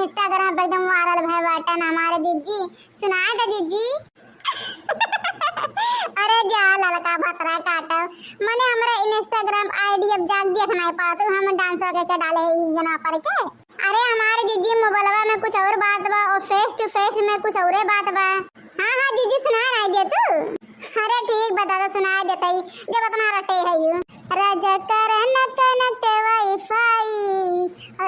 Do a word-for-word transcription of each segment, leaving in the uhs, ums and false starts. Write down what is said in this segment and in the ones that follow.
Instagram पे एकदम viral भय बाटन हमारे जिज्जी। सुनाए दे जिज्जी। अरे जा ललका भतरा काटो, मने हमरा Instagram ID अब जाके देख नाहीं पावत, हम dance वगैरह के डाले हैं ई जना पर के। अरे हमारे जिज्जी मोबाइलवा में कुछ और बात बा और face to face में कुछ औरे बात बा। हाँ हाँ जिज्जी सुनाए नाहीं दे तू। अरे ठीक बा दादा सुनाए देतई जब अतना रटे है यू। राजा कर न connect Wi-Fi,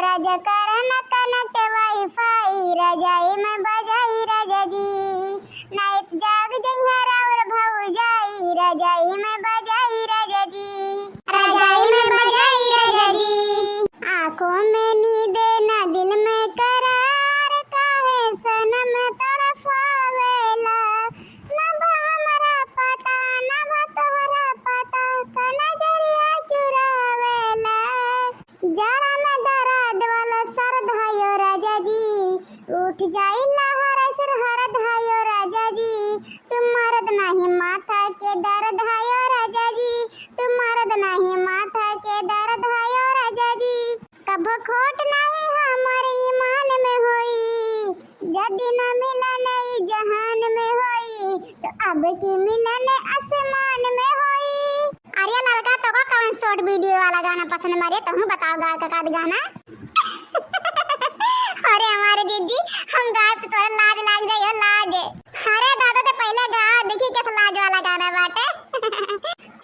राजा कर न connect Wi-Fi, रजाई में बजाई राजा जी। नाइट जाग जइहे राउर भौजाई, रजाई में बजाई राजा जी। रजाई में बजाई राजा जी। आँखों में नींद ना दिल में करार, काहे सनम तड़पावेला। ना बा हमरा पता, ना बा तोहरा पता, का नजरिया चुरावेला। जड़ा में दर्द वाला सर्द हयो राजा जी, उठ जाई लहर सिर हरद हयो राजा जी। तू मरद नाही माथा के दर्द हयो राजा जी, तू मरद नाही माथा के दर्द हयो राजा जी। कभो खोट नाही हमर ईमान में होई, जदि न मिलन ई जहान में होई, तो अब की मिलन आसमान में होई। अरे ललका, तोका कवन short video वाला गाना पसंद बा रे? तहूँ बताओ गा के एकाध गाना। अरे हमारे जिज्जी, हम गायब तो तोरे लाज लाग जाई हो, लाज। अरे दादा, ते पहिले गा, देखी कैसे लाज वाला गाना बाटे।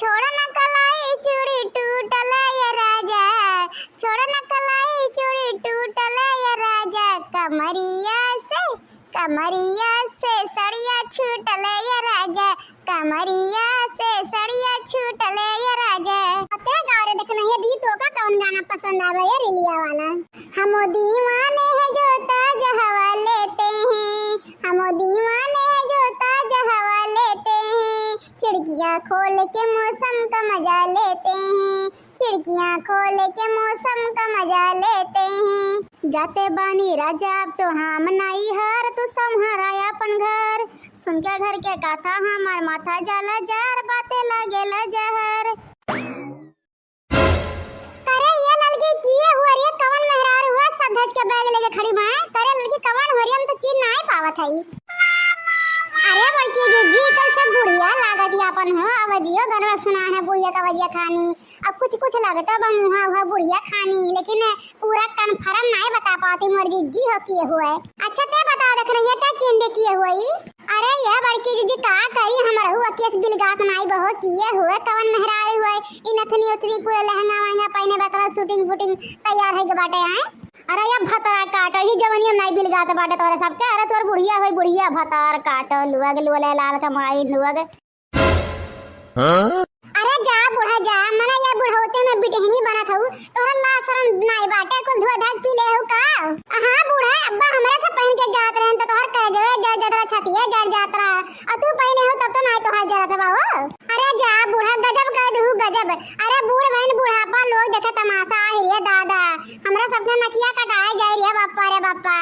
छोड़ न कलाई चूड़ी टूटल ये राजा, छोड़ न कलाई चूड़ी टूटल ये राजा, कमरिया से, कमरिया से सड़िया छूटल ये राजा, कमरिया से सड़िया छूटल ये राजा। अते गाँव रे देखना ये दी, तोका कौन गाना पसंद आवे ये रिलिया वाला? हम दीवाने हैं जो ताज हवा लेते हैं, हम दीवाने हैं जो ताज हवा लेते हैं, खिड़कियाँ खोल के मौसम का मजा लेते हैं, खिड़कियाँ खोल के मौसम का मजा लेते हैं। जाते बानी राजा अब तो हम नैहर, तू संभारा अपन घर। सुन के घर के कथा हमार माथा जाला जार, बाते लागेला जहर। अरे ये ललकी किए हुआ रे, कवन मेहरारू हुआ, सज धज के बैग लेके खड़ी बाय। करे ललकी कवन हो रे, हम तो चिन्ह नाहीं पावत हई। अरे बड़की जिज्जी, कल से बुढ़िया लागत ही अपन हो, अब जियो गनवा सुना है बुढ़िया का बजिया खानी। अब कुछ कुछ लगता बा मुहा हुआ बुढ़िया खानी, लेकिन पूरा confirm नाहीं बता पावत ही मोर जिज्जी हो किए हुए। अच्छा ते बताओ देख रही है, ते चिन्ह किए हुए ई? अरे ये बड़की जिज्जी का करी, हमरहू अकेस बिलगात नाई बहो, किए हुए कवन मेहरारू हुए, ई नथनी उथनी पूरे लहंगा वहंगा पहिने बा, तोरा shooting वूटिंग तैयार होइके बाटे आए। अरे ये भतरा काटो, ई जवनिया नाई बिलगात बाटे तोरे सबके। अरे तोर बुढ़िया होई बुढ़िया, भतार काटो, लुअग लुअले लाल कमाई लुअग। हाँ? अरे जा बूढ़ा जा, मने ये बुढ़ौती में बिटहनी बनत हऊ, तोहरा लाज शरम नाई बाटे, कुल धोए धाए के पी ले हऊ का? हाँ बूढ़ा, अब्बा हमरे से पहिन के जात रहन त तोहर करेजवे जर जात रहा, छतिये जर जात रहा, अउर तू पहिने हऊ तब तो नाई तोहर जरत बा हो। अरे जा बूढ़ा, गजब कह दू गजब। अरे बूढ़ बहन बुढ़ापा लोग देखे तमाशा, आहि रे दादा, हमरा सबके नकिया कटाए जाए रे बाप्पा रे बाप्पा।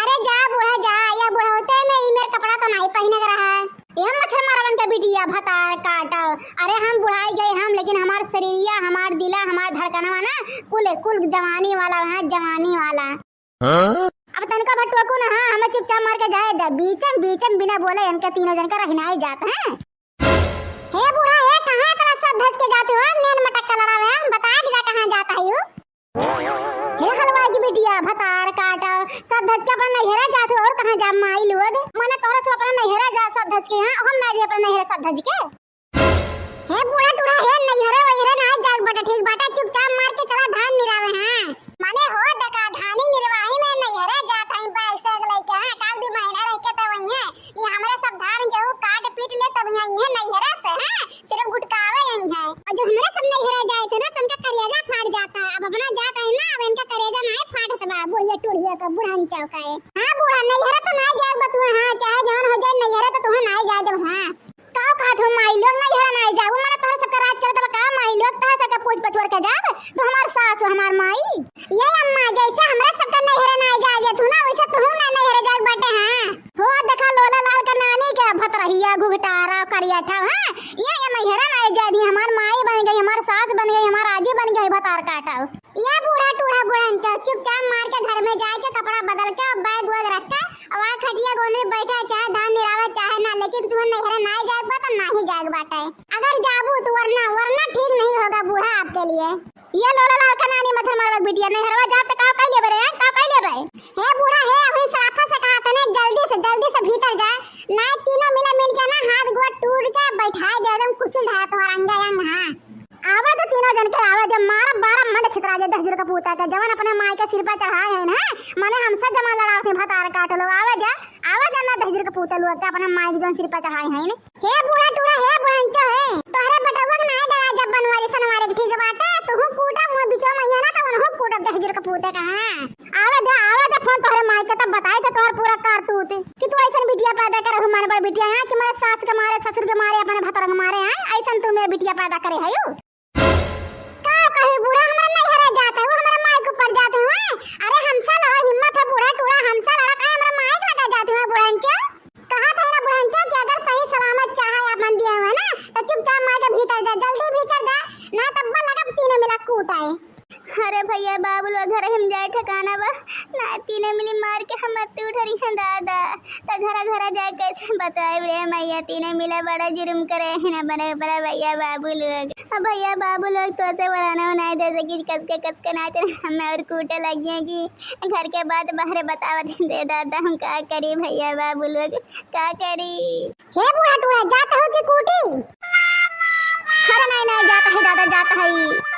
अरे जा बूढ़ा जा, ये बुढ़ौते में ई मेर कपड़ा तो नाई पहिने के रहा। ए मच्छर मारवन के बिटिया भतार काटो। अरे हम बुढ़ाई गए हम, लेकिन हमार शरीरिया, हमार दिला, हमार धड़कनवा ना, कुल, कुल जवानी वाला है, जवानी वाला। हाँ? अब तनिका भटुआ को ना, हाँ, हमें चुपचाप मार के जाए दे। बीचन, बीचन बिना बोले इनके तीनों जन का रहना ही जात है। हे बूढ़ा, हे कहाँ इतना सज धज के जाते हो? नेन मटक्का लड़ावे, बता के जा कहाँ जाता है यू? हे हलवाई की बिटिया, भतार काटो, सज धज के अपना नैहरा जाते हो, और कहाँ जा माई लोग? मने तोहरा सब अपना नैहरा जा सज धज के, हाँ, हम ना जाई अपना नैहरा सज धज के। हे बूढ़ा टूढ़ा, हे नैहरा वैहरा ना जाग बाटे, ठीक बाटे, चुपचाप मार के चला धान निरावे, हाँ। मने हो देखा, धानी निरवाही में नैहरा जात हई, बाइक से लइके, हाँ, काल दू महीना रह के तो वही है। ये हमरे सब धान गेहूं काट पीट ले तब यहाँ ये नैहरा से, हाँ, सिर्फ गुटकावे यही है। और जो हमरे सब नैहरा जाए थे ना, तो उनका करेजा फाट जाता है। अब अपना जात है ना, अब इनका करेजा नाहीं फाटत बा, बुढ़िया टूढ़िया का, बुढ़न चौका है। हाँ बूढ़ा, नैहरा तो नाहीं जाए बा तू, हाँ, चाहे जवन हो जाए, नैहरा तो तुहे नाहीं जाए देब, हाँ। का कहत हो माई लोग, नैहरा नाहीं जाबू, मने तोहरे सबके राज चलत बा का माई लोग, तोहरे सबके पूछ पछोर के जाब, तो हमार सास हो, हमार माई। ये अम्मा, जैसे हमरा सबके नैहरा नाहीं जाए देत हू ना, वैसे तुहू ना नैहरा जाए बाटे, हाँ। हो देखा लोला लाल के नानी के भतरहिया घुघटारा करिया ठाव, हाँ। ये, ये नैहरा नाहीं जाए दी, हमार माई बन गई, हमार सास बन गई, हमार आजी बन गई, भतार काटो। ये बूढ़ा टूढ़ा बुढ़न चौ, चुपचाप मार के घर में जाए के कपड़ा बदल के नानी मच्छर मारवा के बिटिया, नैहरवा जाब त का कइ लेबे रे, का कइ लेबे? हे बूढ़ा, हे, अभी सराफा से कहा तने, जल्दी से, जल्दी से भीतर जाए, नाहीं तीनों मिला मिल के ना हाथ गोड़ टूट के बैठाए दे, एकदम कुचल ढाए तोहर अंगे अंग, हाँ। आवे दे तीनों जन के, आवे दे, मारा बारह मंड छितरा जे दहिजर के पूता के, जवन अपने माई के सिर पे चढ़ाए हैं ना, माने हमसे जमा लड़ावत हैं भतार काट लो, आवे दे, आवे दे ना दहिजर के पूता लोग के अपने माई के जवन सिर पे चढ़ाए हैं। हे बूढ़ा टूढ़ा, हे बुढ़ंचो हे, तोहरे बेटवा के नाहीं डरा जब बनवारी सनवारी के, ठीक बाटे, तुहू कूटा मुँह बिचवा में ये ना तो उनहू कूटा दहिजर के पूते का, हाँ। आवे दे, आवे दे फोन तोहरे माई के, तब बताई थे तोहर पूरा कारतूत कि तू ऐसन बिटिया पैदा करे हो, मन बड़ बिटिया, हाँ, कि मारे सास के मारे, ससुर के मारे, अपने भतार के मारे, हाँ, ऐसन तू मेरे बिटिया पैदा करे है यू। का कही बूढ़ा, हमरा नैहरे जात है, वो हमरा माई के ऊपर जात है, हाँ? अरे हमसे लड़ा, हिम्मत है बूढ़ा टूढ़ा, हमसे लड़ा, काहे हमरा माई के लगा जात है, बुढ़ंचो? कहा था ना बुढ़ंचो कि अगर सही सलामत चाहे अपन दिए हुए ना, तो चुपचाप माई के भीतर जा, जल्दी भीतर जा, ना तब लगा तीनों मिला कूट आए। अरे भैया बाबू लोग, घर हम जाए ठिकाना बा, ना तीनों मिली मार के हम मत उठरी हैं दादा। त घरा घरा जाए कैसे बताए रे मैया, तीनों मिला बड़ा जुर्म करे हैं ना बड़े बड़ा भैया बाबू लोग। अब भैया बाबू लोग तो से वराना बनाए दे सकी, कस के कस के नाच रहे, हमें और कूटे लगिए कि घर के बात बाहरे बतावत हैं। दे दादा, हम का करी भैया बाबू लोग, का करी? हे बूढ़ा टूढ़ा, जात हो कि कूटी? अरे नहीं, नहीं, जात है दादा, जात है।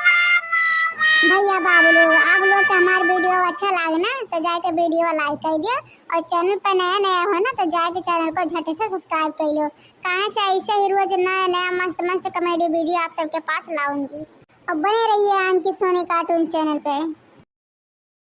भैया बाबू लोग, आप लोग के हमार video अच्छा लागे ना, तो जाके video like कर दियो, और channel पे नया नया हो ना, तो जाके channel को झट से subscribe कर लो। काहे से ऐसे ही रोज नया नया मस्त मस्त comedy video आप सबके पास लाऊंगी, और बने रहिए अंकित सोनी cartoon channel पे।